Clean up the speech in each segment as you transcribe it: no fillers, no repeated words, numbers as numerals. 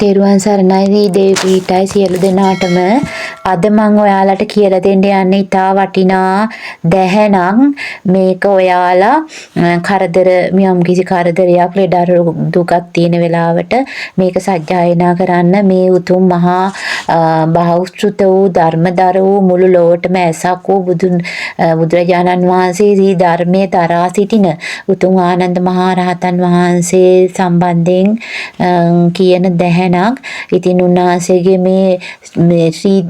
තෙරුවන් සරණයි, දෙවි පිහිටයි සියලු දෙනාටම. අද මං ඔයාලට කියලා දෙන්න යන්නේ ඉතා වටිනා දැහැනක්. මේක ඔයාලා කරදර, යම් කිසි කරදරයක්, ලෙඩ දුකක් තියෙන වෙලාවට මේක සජ්ජායනා කරන්න. මේ උතුම් මහා බහුශ්‍රැත වූ, ධර්මදර වූ, මුළු ලොවටම ඇසක් වූ බුදුන් බුදුරජාණන් වහන්සේ ධර්මයේ දරා සිටින උතුම් ආනන්ද මහා රහතන් වහන්සේ සම්බන්ධයෙන් කියන දැහැනක්. ඉතින් උන්වහන්සේගේ මේ මේ ශ්‍රී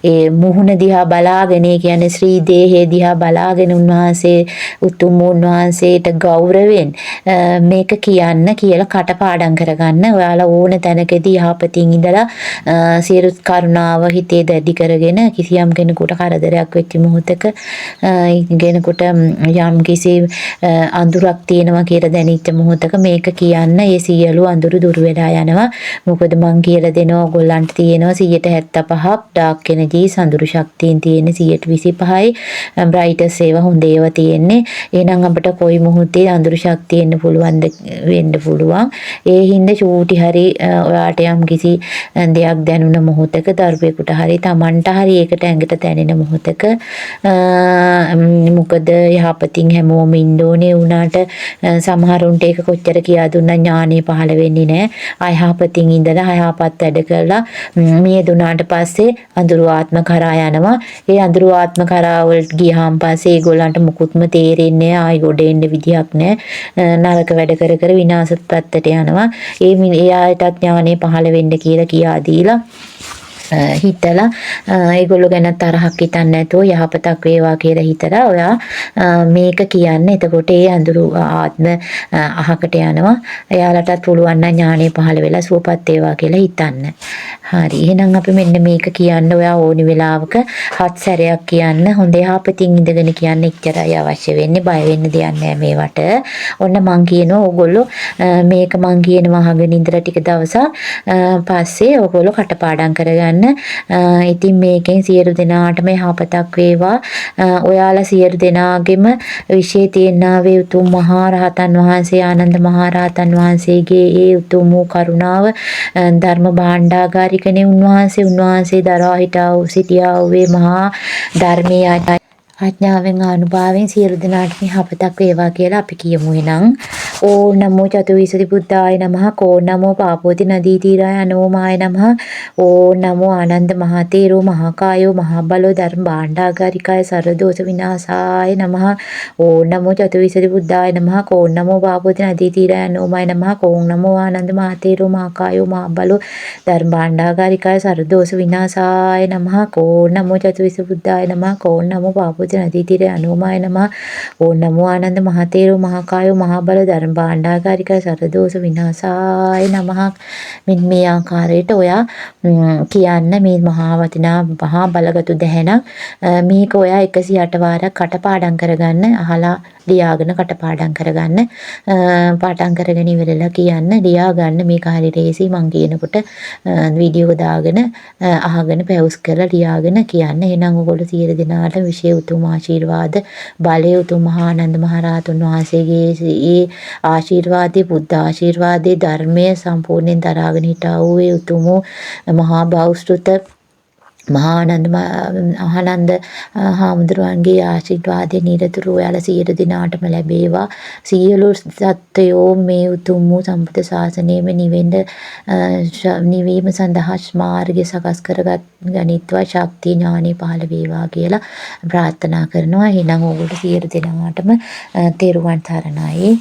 ඒ මුහුණ දිහා බලාගෙන, ඒ කියන්නේ ශ්‍රී දේහය දිහා බලාගෙන, උන්වහන්සේ උතුම් උන්වහන්සේට ගෞරවයෙන් මේක කියන්න කියලා කටපාඩම් කරගන්න. ඔයාලා ඕන තැනකදී යහපතින් ඉඳලා සියලු කරුණාව හිතේ දැඩි කරගෙන, කිසියම් කෙනෙකුට කරදරයක් වෙච්ච මොහොතක, කෙනෙකුට යම් කිසි අඳුරක් තියෙනවා කියලා දැනිච්ච මොහොතක මේක කියන්න. ඒ සියලු අඳුරු දුර වෙලා යනවා. මොකද මං කියලා දෙනවා, ඔයගොල්ලන්ට තියෙනවා 75ක් ඩාර්ක් එනර්ජි, අඳුරු ශක්තියෙන් තියෙන 125යි බ්‍රයිටස් ඒවා, හොඳ ඒවා තියෙන්නේ. එහෙනම් අපිට කොයි මොහොතේ අඳුරු ශක්තිය එන්න පුළුවන්ද? වෙන්න පුළුවන්. ඒ හින්දා චූටි හරි ඔයාට යම් කිසි දෙයක් දැනුණ මොහොතක, දරුවෙකුට හරි තමන්ට හරි ඒකට ඇඟට දැනෙන මොහොතක, මොකද යහපතින් හැමෝම ඉන්න ඕනේ වුණාට සමහරුන්ට ඒක කොච්චර කියා දුන්නත් ඥානෙ පහළ වෙන්නේ නැහැ. අයහපතින් ඉඳලා අයහපත් වැඩ කරලා මියදුනාට පස්සේ අඳුරු ආත්ම කරා යනවා. ඒ අඳුරු ආත්ම කරා වලට ගියාන් පස්සේ ඒගොල්ලන්ට මුකුත්ම තේරෙන්නේ නැහැ. ආයි ගොඩ එන්න විදිහක් නැහැ. නරක වැඩ කර කර විනාශ පැත්තට යනවා. ඒ ඒ අයටත් ඥානෙ පහළ වෙන්න කියලා කියා දීලා හිතලා, ඒගොල්ලෝ ගැන තරහක් හිතන්නේ නැතුව, යහපතක් වේවා කියලා හිතලා ඔයා මේක කියන්න. එතකොට ඒ අඳුරු ආත්ම අහකට යනවා. එයාලටත් පුළුවන් නම් ඥානෙ පහළ වෙලා සුවපත් වේවා කියලා හිතන්න. හරි. එහෙනම් අපි මෙන්න මේක කියන්න. ඔයා ඕනි වෙලාවක හත් සැරයක් කියන්න. හොඳ යහපතින් ඉඳගෙන කියන්න. එච්චරයි අවශ්‍ය වෙන්නේ. බය වෙන්න දෙයක් නෑ මේවට. ඔන්න මං කියනවා, ඕගොල්ලෝ මේක මං කියනවා අහගෙන ඉඳලා ටික දවසක් පස්සේ ඕගොල්ලෝ කටපාඩම් කරගන්න. ඉතින් මේකෙන් සියලු දෙනාටම යහපතක් වේවා. ඔයාලා සියලු දෙනාගේම විශේෂ තියෙනා වේ උතුම් මහා රහතන් වහන්සේ ආනන්ද මහා රහතන් වහන්සේගේ ඒ උතුම් වූ කරුණාව, ධර්ම භාණ්ඩාගාරිකනේ උන්වහන්සේ, උන්වහන්සේ දරා හිටා වූ සිටියා වූ මහා ධර්මයේ ආඥාවෙන් ආනුභාවයෙන් සියලු දෙනාටම යහපතක් වේවා කියලා අපි කියමු එහෙනම්. ඕම් නමෝ චතුවිසති බුද්ධාය නමහ. කෝ නමෝ පාපෝති නදී තීරාය අනෝමාය නමහ. ඕම් නමෝ ආනන්ද මහා තේරෝ මහා කායෝ මහා බලෝ ධර්ම භාණ්ඩාගාරිකාය සර්ව දෝෂ විනාශාය නමහ. ඕම් නමෝ චතුවිසති බුද්ධාය නමහ. කෝ නමෝ පාපෝති නදී තීරාය අනෝමාය නමහ. කෝ නමෝ ආනන්ද මහා තේරෝ මහා කායෝ මහා බලෝ ධර්ම භාණ්ඩාගාරිකාය සර්ව දෝෂ විනාශාය නමහ. කෝ නමෝ චතුවිසති බුද්ධාය නමහ. කෝ නමෝ පාපෝති නදී තීරාය අනෝමාය නමහ. ඕම් නමෝ ආනන්ද මහා තේරෝ මහා කායෝ මහා බලෝ ධර්ම භාණ්ඩාගාරිකාය සර්ව දෝෂ විනාශාය නමහ. මෙන්න මේ ආකාරයට ඔයා කියන්න. මේ මහා වටිනා මහා බලගතු දැහැනක් මේක. ඔයා 108 වාරක් කටපාඩම් කරගන්න. අහලා ලියාගෙන කටපාඩම් කරගන්න. පාඩම් කරගෙන ඉවරලා කියන්න, ලියා ගන්න. මේක හරි ලේසි. මං කියනකොට වීඩියෝ දාගෙන අහගෙන පවුස් කරලා ලියාගෙන කියන්න. එහෙනම් ඔයගොල්ලෝ සියලු දෙනාට විශේෂ උතුම් ආශිර්වාද බලය, උතුම් මහා ආනන්ද මහරහතුන් වහන්සේගේ ඒ ආශිර්වාදයේ, බුද්ධ ආශිර්වාදයේ, ධර්මය සම්පූර්ණයෙන් දරාගෙන හිටා වූ ඒ උතුම් මහා බෞද්ධ මහා ආනන්ද ආනන්ද හාමුදුරුවන්ගේ ආශිර්වාදය නිරතුරුව ඔයාලා සියලු දෙනාටම ලැබේවා. සියලු සත්වයෝ මේ උතුම් වූ සම්බුද්ධ ශාසනයෙම නිවෙන්න, නිවීම සඳහා මාර්ගය සකස් කරගත් ගනිත්වා, ශක්තිය ඥානෙ පහළ වේවා කියලා ප්‍රාර්ථනා කරනවා. එහෙනම් ඕගොල්ලෝ සියලු දෙනාටම තෙරුවන් සරණයි.